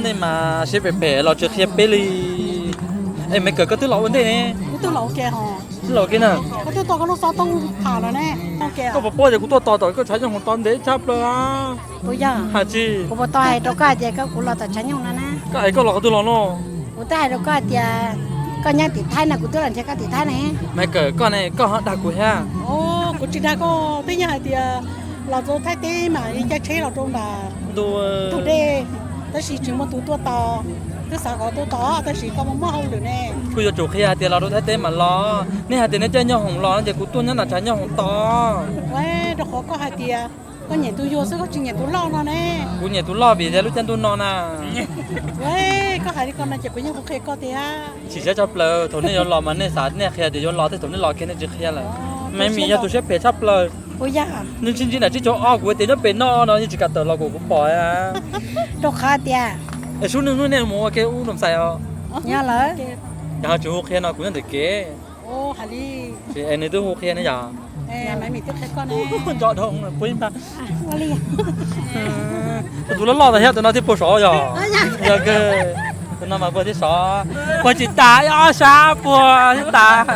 Nej mas siab phem phem los tsis qhia peb li. Es Maiv Kawm, koj twb los ua ntej ne? Twb los ua ke na. Koj twb tau koj lub xov tooj tham los ne? Koj puas paub tias kuv tuaj tos tom koj tshav nyooj hoom tos ntev tshaj plaws. Kuv yog, hais tsis, kuv puas tau hais rau koj hais tias koj, kuv los tom tshav nyooj no na? Koj es koj los qhov twg los no? Kuv twb hais rau koj hais tias koj nyob tim Thaib no, kuv twb los nrhiav koj tim Thaib ne. Maiv Kawm, koj ne, koj ho dag kuv thiab. Kuv tsis dag koj, twb yog hais tias los rau Thaib teb mas caij tsheb los rau nram ntug dej, tab sis tsis muaj tus tuaj tos. Twb xav kom tuaj tos tab sis koj muaj muaj hauj lwm ne. Kuv yuav tsum qhia hais tias los rau Thaib teb mas los. Nej hais tias nej caij nyooj hoom los no ces kuv tuaj nyob nram tshav nyooj hoom tos. Rau qhov koj hais tias koj nyiam tus yuag xwb, koj tsis nyiam tus loj no ne. Kuv nyiam tus loj vim tias lub caij ntuj no na. Koj hais li ko no ces kuv yeej hu qhia koj tiag. Tsis siab tshaj plaws, thaum nej yuav los mas nej xav nej qhia tias yuav los, tej thaum nej los kiag nej tsis qhia lawm. Maiv Mis yog tus siab phem tshaj plaws. Nws tsis ntsib nram tsib caug ob, kuv tias nyob pem no no yeej tsis kam tawm los kom kuv pom. Rau qhov tias, es sub nws hnub nej mus ua ke ub noo xais os. Nyob lawm. Yog ho tsis hu qhia no kuv nyob ntawm kev. Es nws twb hu qhia ne yog. Nco dhau pub ib npag. Tus loj loj ntawd thiab tus no thiaj puag saud yog. Yog kawg. Tus no mas puag thiab saud, puag tsis tas, ib ob sab puag thiab tas.